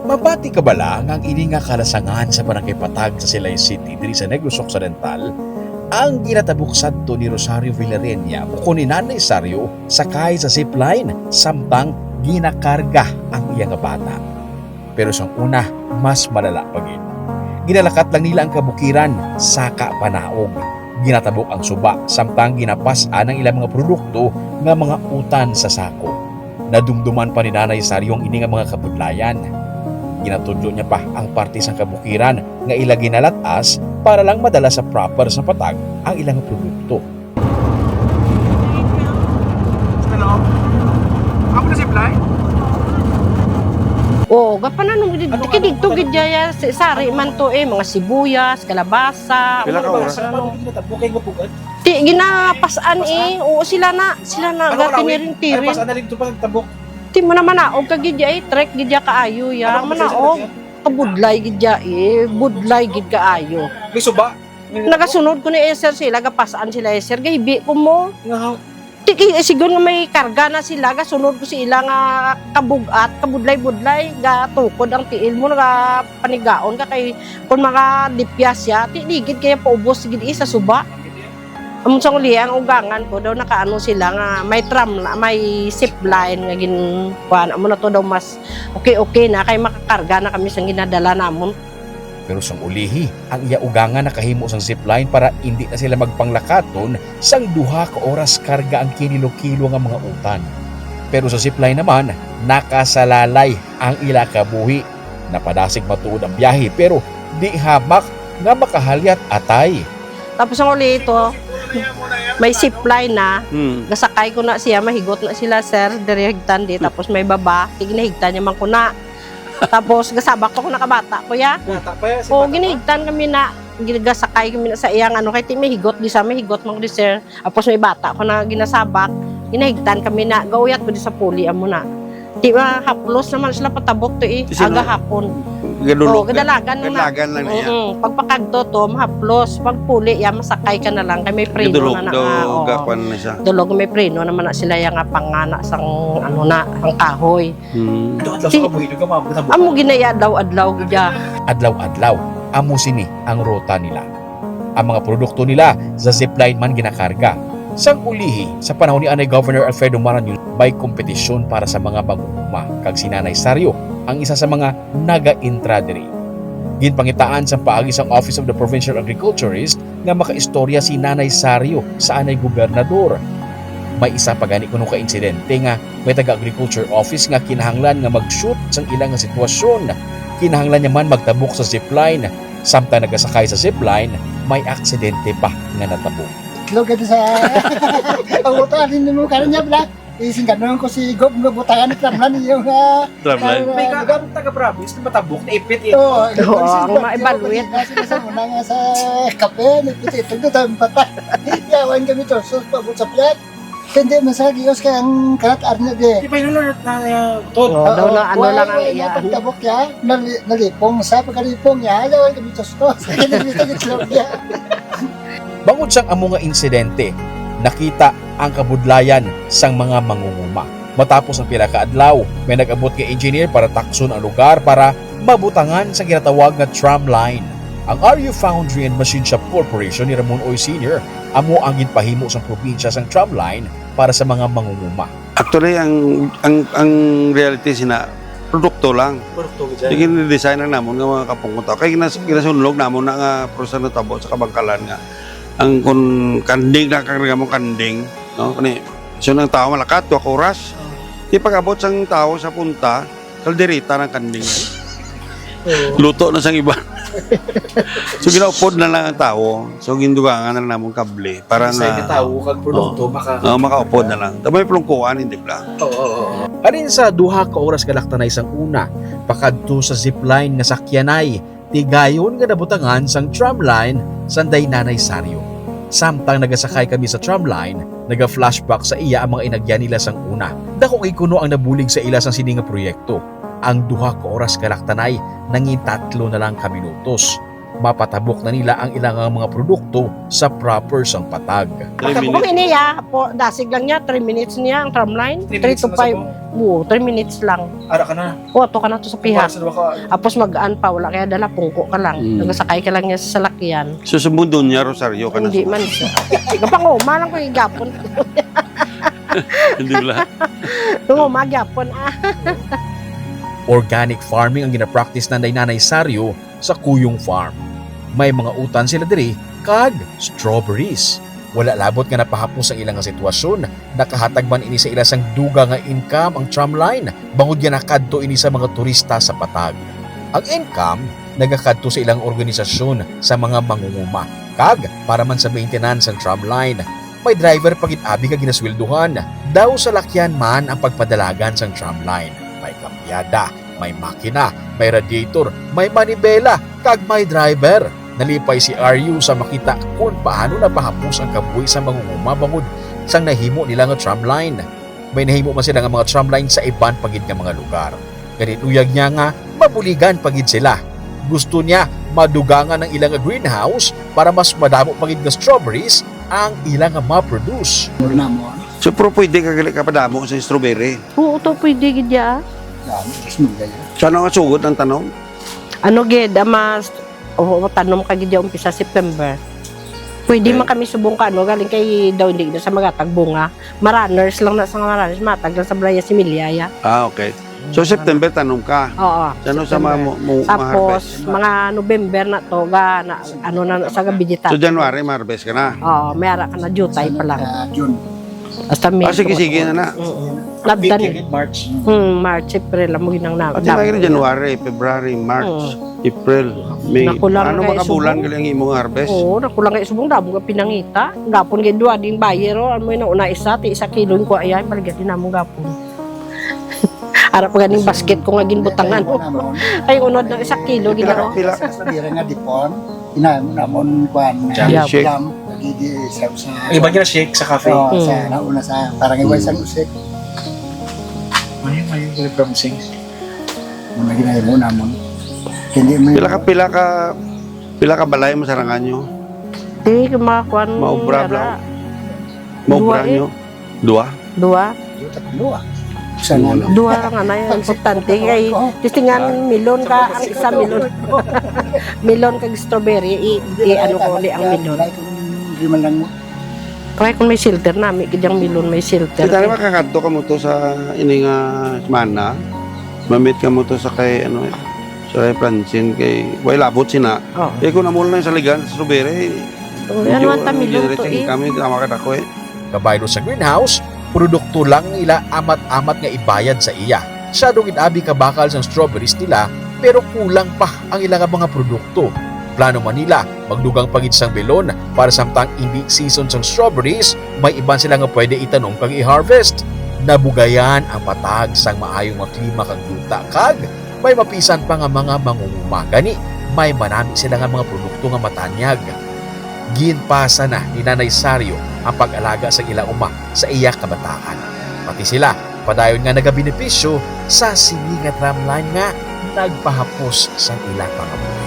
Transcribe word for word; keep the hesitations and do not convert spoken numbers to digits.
Mabati ka bala nga ang ini nga kalasangan sa Barangay Patag sa Silay City diri sa Negros Occidental ang ginatabok sadto ni Rosario Villareña ukon ni Nanay Sario sakay sa zipline samtang ginakarga ang iya nga bata. Pero sang una, mas malala pa gid. Ginalakat lang nila ang kabukiran, saka panaog. Ginatabok ang suba, samtang ginapas-an ang ilang mga produkto nga mga utan sa sako. Nadumduman pa ni Nanay Sario ang ini nga mga kabudlayan. Ginatudlo niya pa ang parte sang kabukiran nga ila ginalat-as para lang madala sa proper sa Patag ang ilang produkto. Hello? Amo na si Blay? Oo, gapananom gid. Ano, kay ano, dito ano? Gid dya, si-, sari man to eh, mga sibuyas, kalabasa. Pila ka oras? Ano, ano, ano, ano, ano, ano, Ti, ginapas-an eh. Oo, sila na, sila na, ano, ano, gatiring-tiring. Ay, pas-an na rin ito pa nagtabok. Ti mo na manaog ka gid dya eh, trek gid dya kaayo ya, ano, ano, manaog. Kabudlay gid dya eh, budlay gid kaayo. May suba? Nagasunod ko ni Esther sila, gapas-an sila Esther, gahibi ko mo. Nga, Ti, eh, sigon nga may karga na sila, gasunod ko sa ila nga kabug-at, kabudlay-budlay, gatukod ang tiil mo, nagapanigaon ka kay kung mga dipya siya, ti, ligid kaya paubos gid eh, sa suba. Amo sang uli, ang ugangan ko daw nakaano sila nga may tram na, may zip line nga gin-, kuan, amo na to daw mas okay-okay na kay makakarga na kami sang ginadala namon. Pero sang ulihi, ang iya ugangan nakahimo sang zipline para indi na sila magpanglakaton sang duha ka oras karga ang kinilo-kilo nga mga utan. Pero sa zipline naman, nakasalalay ang ila kabuhi. Napadasig matuod ang biyahe, pero di hamak nga makahalyat atay. Tapos ang uli ito, may zipline na. Hmm. Gasakay ko na siya, mahigot na sila, sir, diri higtan di. Tapos may baba, ti ginahigtan niya man ko na. Tapos gasabak ko, nakabata ko ya. Bata pa ya, si Oo, bata pa? Ginahigtan kami na, gin-, gasakay kami na sa iyang ano, kay ti may higot di sa, may higot man ko di, sir. Tapos may bata ko na ginasabak, ginahigtan kami na, gauyat ko di sa puli, amo na. Ti ba, haplos naman sila patabok to eh, Ti sino? Aga hapon. Gadulog Oo, na. Gadalagan lang na. Gadalagan lang na iya. Mm-mm. Pagpakagto to, mahaplos. Pagpuli, ya, masakay ka na lang, kay may preno Gadulog na na daw, nga, oo. Gakuan na siya. Dulog, may preno naman na sila ya nga pangana sang, ano na, ang kahoy. Hmm. Adlaw-adlaw Si, sa kabuhi, nagkamaabot na amo buwan. Ginaya adlaw-adlaw gid ya. Adlaw-adlaw, amo sini ang ruta nila. Ang mga produkto nila sa zipline man ginakarga. Sang ulihi, sa panahon ni anay Governor Alfredo Marañon, may kompetisyon para sa mga mangunguma, kag si Nanay Sario ang isa sa mga naga-intra diri. Ginpangitaan sang paagi sang Office of the Provincial Agriculturist nga makaistorya si Nanay Sario sa anay gobernador. May isa pa gani kuno ka insidente nga may taga-agriculture office nga kinahanglan nga mag-shoot sang ila nga sitwasyon. Kinahanglan niya man magtabok sa zipline. Samtang nagasakay sa zipline, may aksidente pa nga natabo. Itlog ka sa ang motor, alin mo ka rin niya, Black? Ising ganun ko si Gob, nga butangan ni Tramlan, yung, ah, Tramlan. May ka, lugar. Ang taga-province, na matabok, naipit, eh. Oo, Oo, ang maibalwit. Sa muna nga sa kape, naipit, itlog na tayo, patay. Yawan kami to, so, pabot sa flat. Hindi, masagiyos kay ang kalat arna di. Di pa yun, Lord, na, uh, tod. Oo, daw na, ano Oo, lang ang why, iya. Pagtabok niya, nali-, nalipong sa pagkalipong niya, ayaw ang gabitos ko. Sa kinibitos itlog niya. Bangod sang amo nga insidente, nakita ang kabudlayan sang mga mangunguma. Matapos ang pila ka adlaw, may nag-abot nga engineer para takson ang lugar para mabutangan sa ginatawag nga tram line. Ang Aryu Foundry and Machine Shop Corporation ni Ramon Uy Senior amo ang ginpahimo sang probinsya sang tram line para sa mga mangunguma. Actually, ang, ang, ang reality sina, produkto lang. Produkto gid. Sige, ni-design lang namon nga mga kapungko tao. Kay ginas-, ginasunlog namon na nga proseso natabo sa kabangkalan nga ang kun kanding na karga mo kanding, no? Kani, so nang tao malakat, duha ka oras. Oh. Di pag-abot sang tao sa punta, kaldereta ng kanding. Oo. Luto na sang iba. So, ginaupod na lang ang tao. So, gindugangan na lang namon kable para Sa nga, ikaw, kag produkto, oo. Maka- Oo, makaupod na lang. Tapos may plungkuan, hindi lang. Oo, oo, oo. Halin sa duha ka oras kalaktanay sang una, pakadto sa zipline nga sakyanay, tigayon nga nabutangan sang tram line sanday Nanay Sario. Samtang nagasakay kami sa tram line, naga-flashback sa iya ang mga inagyan nila sang una. Dako gid kuno ang nabulig sa ila sang sini nga proyekto. Ang duha ka oras kalaktanay, nangin tatlo na lang ka minutos. mapatabok na nila ang ilang mga produkto sa proper sang patag. Three Pagka minutes. Kung ini, ya, po, dasig lang niya, three minutes niya ang tram line. Three Three minutes to lang sa five. Buo, three minutes lang. Ara ka na. O, ato ka na to sa piha. Para sa duha ka. Tapos magaan pa, wala kaya dala, pungko ka lang. Mm. Nagasakay ka lang niya sa salakyan. Susubmod doon niya, Rosario ka na. Hindi man siya. Kapanguma lang ko igapon. Hindi wala. Panguma gyapon, ah. Organic farming ang ginapractice nanday Nanay Sario sa Kuyong Farm. May mga utan sila diri kag strawberries. Wala labot nga napahapos ang ila nga sitwasyon. Nakahatag man ini sa ila sang dugang nga income ang tram line, bangod nga nakadto ini sa mga turista sa patag. Ang income nagakadto sa ilang organisasyon sa mga mangunguma, kag para man sa maintenance sang tram line. May driver pa gid abi nga ginasweldohan. Daw salakyan man ang pagpadalagan sang tram line. May kambyada, may makina, may radiator, may manibela, kag may driver. Nalipay si Aryu sa makita kon paano napahapos ang kabuhi sa mangunguma bangod sang nahimo nila nga tram line. May nahimo man sila nga mga tram line sa iban pa gid nga mga lugar. Gani luyag niya nga mabuligan pa gid sila. Gusto niya madugangan ang ila nga greenhouse para mas madamo pa gid nga strawberries ang ila nga ma-produce. Mura na mo, ah. So, pero pwede ka gali ka padamo sa strawberry? Oo, to pwede gid ya. Damo, mas magaya. Sa ano nga sugod ang tanom? Ano gid, ah, mas, oo, tanom ka gid ya umpisa September. Pwede Okay. man kami subong ka, ano, galing kay daw hindi na sa magatag bunga. Maraners lang na sa maraners, matag lang sa balaya similya, ya. Ah, okay. So, Mm, September, tanom ka? Oo, Sa ano sa September. mga mo, mo, Tapos, ma-harvest? mga November na to, ga, na, ano na, sa vegetable. So, January, ma-harvest ka na? Oo, may ara ka na, jutay pa lang. Ah, June. Hasta May. Ah, sige, sige na na. Oo. Nabdan. March. Hmm, March, April, amo ginang na. Pati na gini January, February, March, Oo. April, May. Nakulang Ano na mga kayo bulan subong. Galing imong harvest? Oo, nakulang kay subong, damo nga pinangita. Gapon kay duha ding buyer, oh, ano mo yun, una isa, ti isa kilo yung kuha yan, baligyan din namong gapon. Ara pa ganing basket ko nga ginbutangan. Ay, unod ng isa kilo, Pila, ginawa. Pila? Sa sabira nga dipon, inayon mo namon, kuan, Jam jam, shake. Jam, nagidi sa, sa Iba niya shake sa cafe. Oo, sa Mm. nauna sa, parang iway sa Mm. usik. Ano yung, ano yung promising? Mga ginayon mo namon. Hindi mo Pila ka, pila ka, pila ka balay mo sa rangan nyo? Di, mga kuan, Maobra, ara. Bla. Maubra Dua, eh. nyo? Dua? Dua. Dua, tatlo, ah. Sa Dua ano? lang. Dua nga na yung Ang importante sitwasyon kay ko. Testingan Ah. milon ka, ang isa milon. Milon kag strawberry, i, i, ano ko, li ang milon. Like, hindi man lang mo. Kaya kung may shelter nami, gid ang milon may shelter. Kita na makakadto ka mo to sa ini nga semana. Mamit ka mo to sa kay, ano, sa kay Francine, kay, way labot sina. Oh. Eh, kung amo lang sa ligan, sa strawberry, Oh, medyo, ano ang tamilon medyo to, eh? Kami, tama ka na ko, eh. Kabaylo sa greenhouse, produkto lang nila amat-amat nga ibayad sa iya. Siya dong abi kabakal sang strawberries nila, pero kulang pa ang ila nga mga produkto. Plano man nila, magdugang pa gid sang melon para samtang indi season sang strawberries, may iban sila nga pwede itanom kag i-harvest. Nabugayan ang patag sang maayo nga klima kag yuta kag may mapisan pa nga mga mangunguma. Gani, may manami sila nga mga produkto nga matanyag. Ginpasa na ni Nanay Sario ang pag-alaga sa ila uma sa iya kabataan. Pati sila, padayon nga nagabenepisyo sa sini nga tram line nga nagpahapos sa ilang pangabuhi.